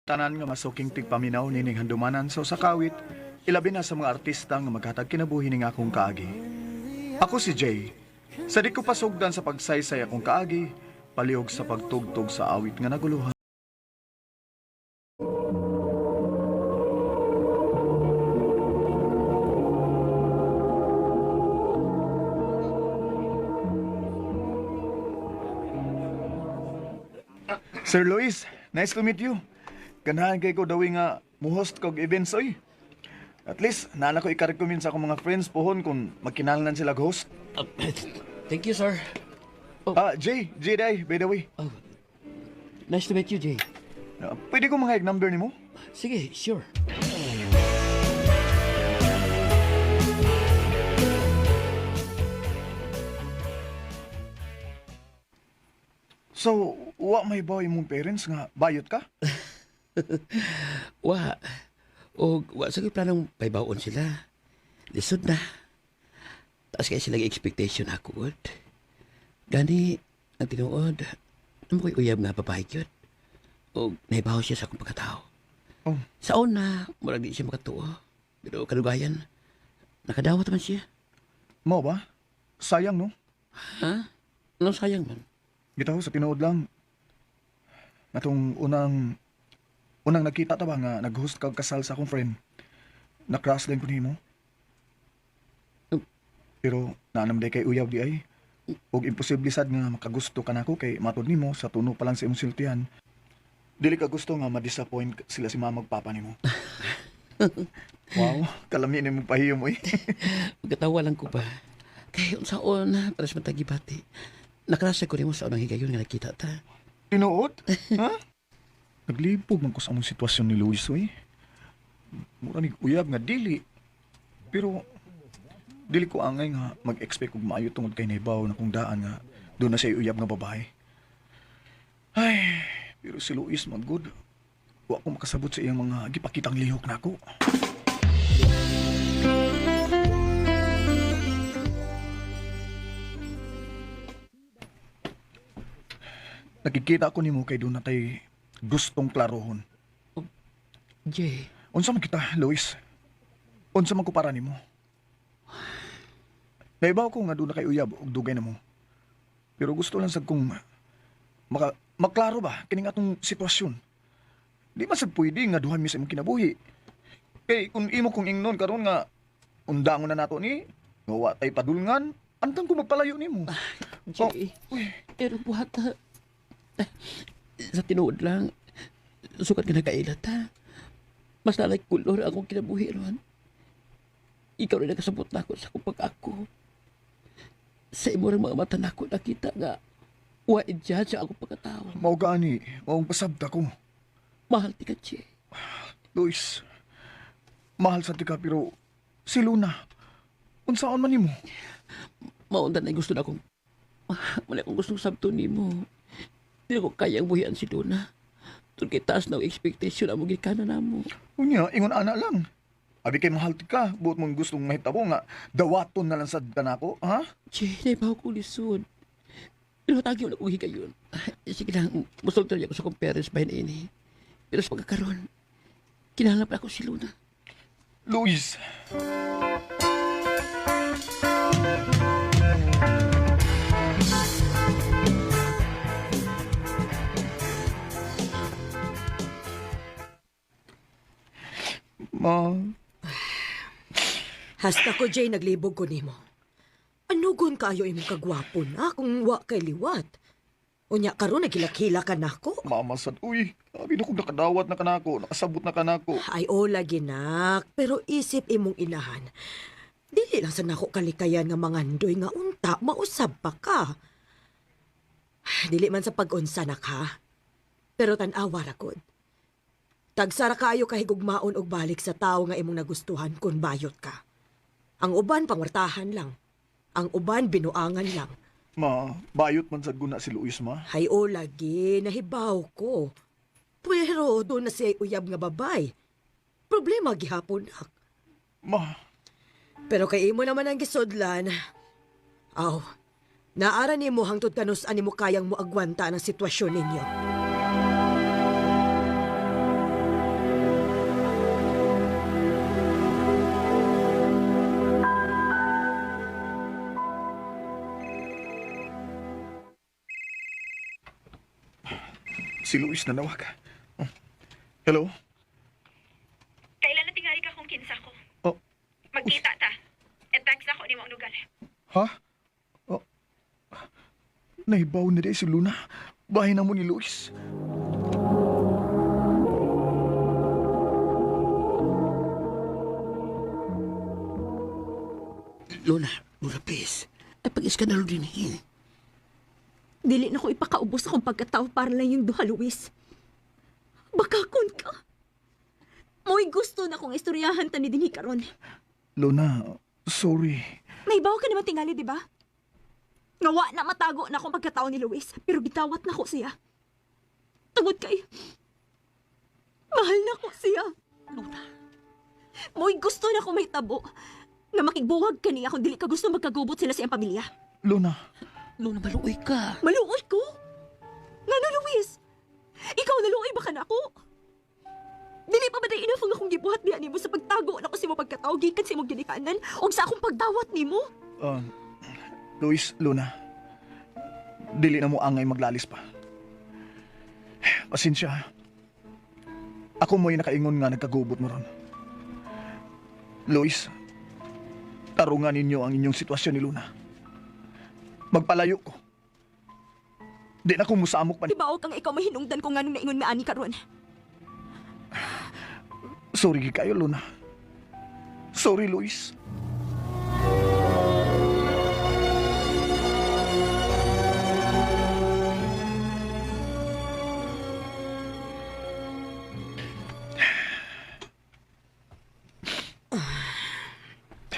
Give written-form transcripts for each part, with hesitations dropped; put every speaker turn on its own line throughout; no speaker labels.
Tanan nga masuking tigpaminaw nining handumanan sa usa ka awit, ilabi na sa mga artista nga maghatag kinabuhi ning akong kaagi. Ako si Jay. Sa di ko pasugdan sa pagsaysay akong kaagi, palihog sa pagtugtog sa awit nga naguluhan. Sir Luis, nice to meet you. Ganahan kay ko dawi nga mo-host kog events oy. At least naa na ko i-recommend sa akong mga friends pohon kung magkinahanglan sila og host.
Thank you, sir. Oh.
Jay, Jay day, by the way.
Oh. Nice to meet you, Jay.
Pwede ko mga number nimo?
Sige, sure.
So, wa may baw imong parents nga bayot ka?
Wa. O, wa sa planong paibawon sila. Lisod na. Taas kay sila expectation ako, ud. Gani, ang tinuod, namo ko'y uyab nga babae yun. O, naibaw siya sa akong pagkatao.
Oh.
Sa una, murag di siya makatuo. Pero kadugayan, nakadawat man siya.
Mao ba? Sayang no?
Ha? Anong sayang man?
Bitaw sa tinuod lang. Natong unang unang nakita ta ba nga nag-host kag kasal sa akong friend. Na-crush din ko nimo. Pero naanam day kay uyab di ay. Og imposible sad nga makagusto ka nako kay matod nimo sa tuno pa lang sa imong siltihan. Dili ka gusto nga ma-disappoint sila si mama ug papa nimo. Wow, kalami nimo pahiyom oy.
Magkatawa lang ko ba? Kay unsaon, para sa matagibati. Nakrasa ko nimo sa unang higayon nga nakita ta.
Tinuod? Ha? Naglibog man ko sa among sitwasyon ni Luis, oy. Mura ni uyab nga dili. Pero dili ko angay nga mag-expect og maayo tungod kay nahibaw na kung daan nga doon na siya uyab nga babae. Ay, pero si Luis man good. Wa ko makasabot sa iyang mga gipakitang lihok nako. Nakikita ko nimo kay doon na tay gustong klarohon.
Jay,
Unsa man kita, Luis? Unsa man ko para nimo? Naibaw ko nga doon na kay uyab og dugay na mo. Pero gusto lang sad kong maklaro ba kining atong sitwasyon. Di man sad pwede nga duha mi sa imong kinabuhi. Kay kung imo kong ingnon karon nga undangon na nato ni, nga wa tay padulngan, antang ko magpalayo nimo.
Jay,
Oh, uy,
pero buhata. Sa tinuod lang, sukat ka nagkailat ha. Mas lalay kulor akong kinabuhi ron. Ikaw rin nakasabot na ako sa akong pag-ako. Sa imo rin mga mata nako nakita nga wa i-judge ang akong pagkatao.
Mao gani, maong pasabta ko.
Mahal ti ka, Jay.
Luis, mahal sa tika pero si Luna, unsaon man nimo?
Maundan na gusto na akong wala akong gustong sabto nimo. Di ko kayang buhian si Luna. Tun kay taas na ang expectation amo gikanan namo.
Unya, ingon ana lang. Abi kay mahal tika, buot mong gustong mahitabo nga dawaton na lang sad ka nako, ha?
Che, naibaw ko lisod. Pero tagi wala kong higayon. Sige lang, musulti ako sa akong parents bahin ini. Pero sa pagkakaroon, kinahanglan pa ako si Luna.
Luis. Ma,
Hasta ko, Jay, naglibog ko nimo. Anugon kayo imong kagwapo na kung wa kay liwat. Unya karon nagilakila ka nako.
Mama sad, uy, abi na kong nakadawat na kanako, nakasabot na kanako.
Ay, o lagi nak, pero isip imong inahan. Dili lang sa nako kalikayan nga mangandoy nga unta, mausab pa ka. Dili man sa pag-unsa nak ha. Pero tan-awa ra gud. Tagsara kaayo kahigugmaon og balik sa tawo nga imong nagustuhan kung bayot ka. Ang uban pangwartahan lang. Ang uban binuangan lang.
Ma, bayot man sad guna si Luis, ma.
Hay o lagi, nahibaw ko. Pero doon na siya uyab nga babay. Problema gihapon nak.
Ma,
Pero kay imo naman ang gisudlan. Aw, naara nimo hangtod kanus ani mo kayang mo agwanta ng sitwasyon ninyo.
Si Luis na nawag. Oh. Hello?
Kailan na tingali ka kung kinsa ko?
Oh,
Magkita ta. E-text ako nimo ang lugar.
ha? Oh. Nahibaw na di si Luna. Bahay na mo ni Luis.
Luna, Luna, please. Ay, pag-iskandalo din eh.
Dili na ko ipakaubos akong pagkatao para lang yung duha, Luis. Baka kun ka. Mo'y gusto na kong istoryahan ta ni dinhi karon.
Luna, sorry.
Nahibaw ka naman tingali, di ba? Nga wa na matago na akong pagkatao ni Luis, pero gitawat na ko siya. Tungod kay, mahal na ko siya.
Luna.
Mo'y gusto na ko may tabo nga makigbuwag ka niya kung dili ka gusto magkagubot sila sa iyang pamilya.
Luna,
Luna, maluoy ka.
Maluoy ko? Ngano, Luis? Ikaw naluoy ba ka na ako? Dili pa ba na enough ang akong gibuhat diha nimo sa pagtago na ko sa imong pagkatao gikan sa imong ginikanan o sa akong pagdawat nimo?
Luis, Luna. Dili na mo angay maglalis pa. Pasensya. Ako mo'y nakaingon nga nagkagubot mo ron. Luis, tarungan ninyo ang inyong sitwasyon ni Luna. Magpalayo ko. Di na ko musamok pa ni...
Tibaok kang ikaw mahinungdan ko nganong naingon mi ani karon.
Sorry gid kayo, Luna. Sorry, Luis.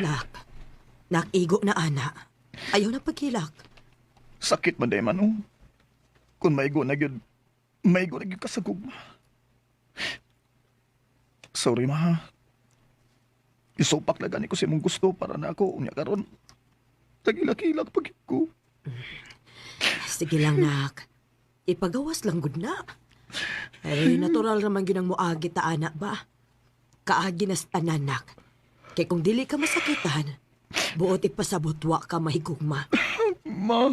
Nak, nak, igo na ana. Ayaw na pagkilak.
Sakit man day man, oh. Kung maigo na gyud, maigo na gyud ka sa gugma. Sorry, ma. Ha. Isupak na gani ko sa imong gusto para na ako unya karon. Tagilak-ilak pag ko.
Sige lang, nak. Ipagawas lang gud na. Ay, natural raman gyud ang moagi ta ana ba? Kaagi na sa tanan, nak. Kay kung dili ka masakitan, buot ipasabot wa ka mahigugma.
Ma.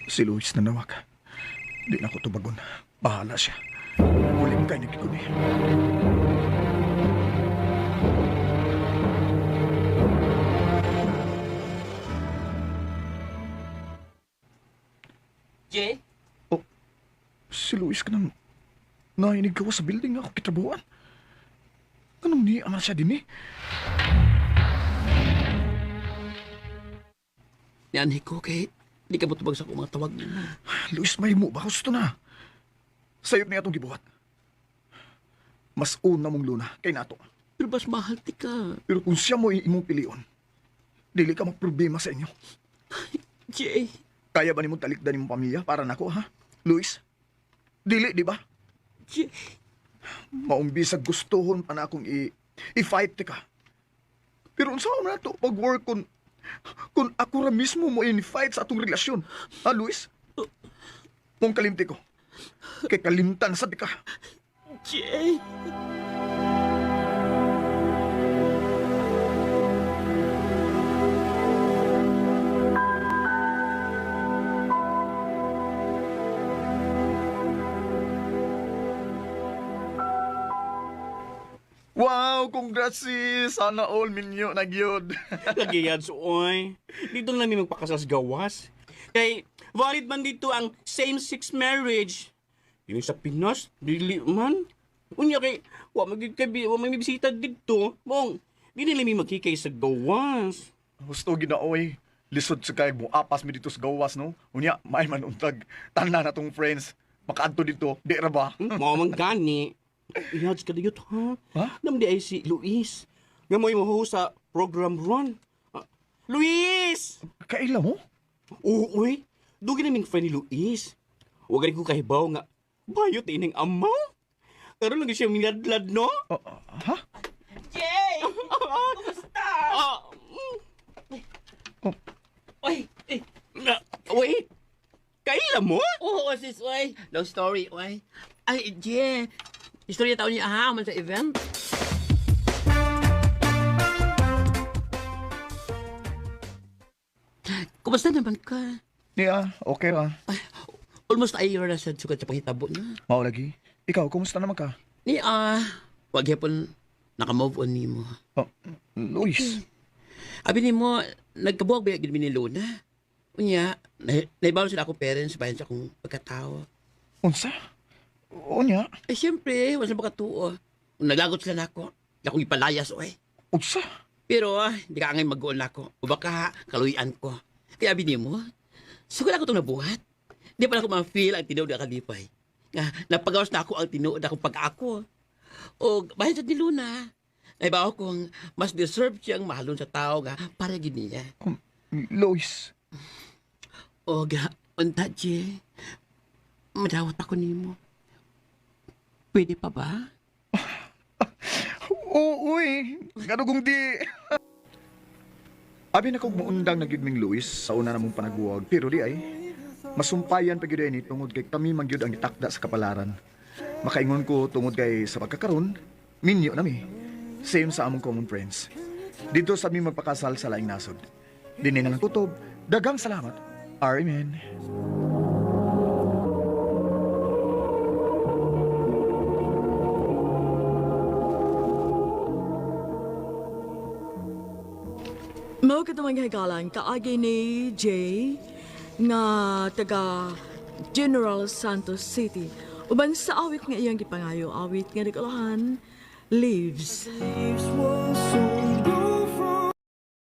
Si Luis na nawag. Di na ko tubagon. Bahala siya. Ulim kay nagkikuni.
Jay?
Oh, si Luis ka nang nainig ka sa building ako kitrabuhan. Anong niya man siya din eh?
Nianhi ko kay di ka mo tubag sa akong mga tawag nimo.
Luis, may mo ba? Gusto na. Sayop niya itong gibuhat. Mas una mong luna kay nato.
Pero mas mahal ti ka.
Pero kung siya mo imong pilion, dili ka magproblema sa inyo.
Jay.
Kaya ba nimong talikdan imong pamilya para nako, ha? Luis? Dili, di ba?
Jay.
Maumbisag gustuhon pa na akong i-fight ti ka. Pero unsa man nato pag-work kung ako ra mismo mo in-fight sa atong relasyon. Ha, Luis? Mong kalimti ko. Kay kalimtan sa di ka.
Jay.
Wow, congrats sis! Sana all minyo na gyud.
Lagi yan, oy. Dito na namin magpakasal sa gawas. Kay, valid man dito ang same-sex marriage. Yung sa Pinas, dili man. Unya kay, wa wa may bisita dito. Bong, di nila may magkikay sa gawas.
Gusto ginaoy. Lisod sa kay mo apas mi dito sa gawas no. Unya, may man untag tanan na tong friends. Makaadto dito, di ra ba?
Mao man gani. Ihads ka diyot, ha?
Ha?
Namdi ay si Luis. Nga mo'y maho sa program ron. Ah, Luis!
Kaila mo?
Oo, uy. Dugi naming friend ni Luis. Huwag ko kahibaw nga. Bayot ining amaw. Karon lang siya minadlad, no?
Oh, ha?
Jay! Kumusta?
Ah,
Oh,
Oy, eh,
wait. Kaila mo?
oo, sis, oy. Long story, oy. Ay, Jay. Istorya taon niya ha, man sa event. Kumusta naman ka?
Niya, okay ra.
Ay, almost a year na sa sukat sa panghitabo na.
Mao lagi. Ikaw, kumusta naman ka?
Ni wag yapon naka-move on nimo.
Oh, Luis,
Abi nimo nagkabuwag ba gid mi ni Luna? Unya, naibaw sila ako parents bayan sa akong pagkatao.
Unsa? Unya?
Eh siyempre, wala sila makatuo. Naglagot sila nako. Akong ipalayas oy.
Unsa?
Pero hindi ka angay mag-goal nako. O baka kaluyan ko. Kaya abi nimo, sugod ako itong nabuhat. Di pa na ako ma-feel ang tinuod na kalipay. Nga, napagawas na ako ang tinuod akong pag-ako. O bahin sa ni Luna, naibaw kong mas deserve siyang mahalon sa tao nga para gid niya.
Luis,
O ga, unta, Jay. Madawat ako nimo. Pwede pa ba?
Oo, uy. Ngano kung di... Abi na kog muundang na gyud ming Luis sa una namong panagbuwag, pero di ay masumpayan pa gyud ay ni tungod kay kami man gyud ang gitakda sa kapalaran. Makaingon ko tungod kay sa pagkakaron, minyo nami. Same sa among common friends. Dito sa mi magpakasal sa laing nasod. Dinhi na lang tutob. Daghang salamat. Amen.
Mao kato mga higalan, kaagi ni Jay nga taga General Santos City. Uban sa awit nga iyang gipangayo, awit nga nagkalahan, Leaves. Leaves.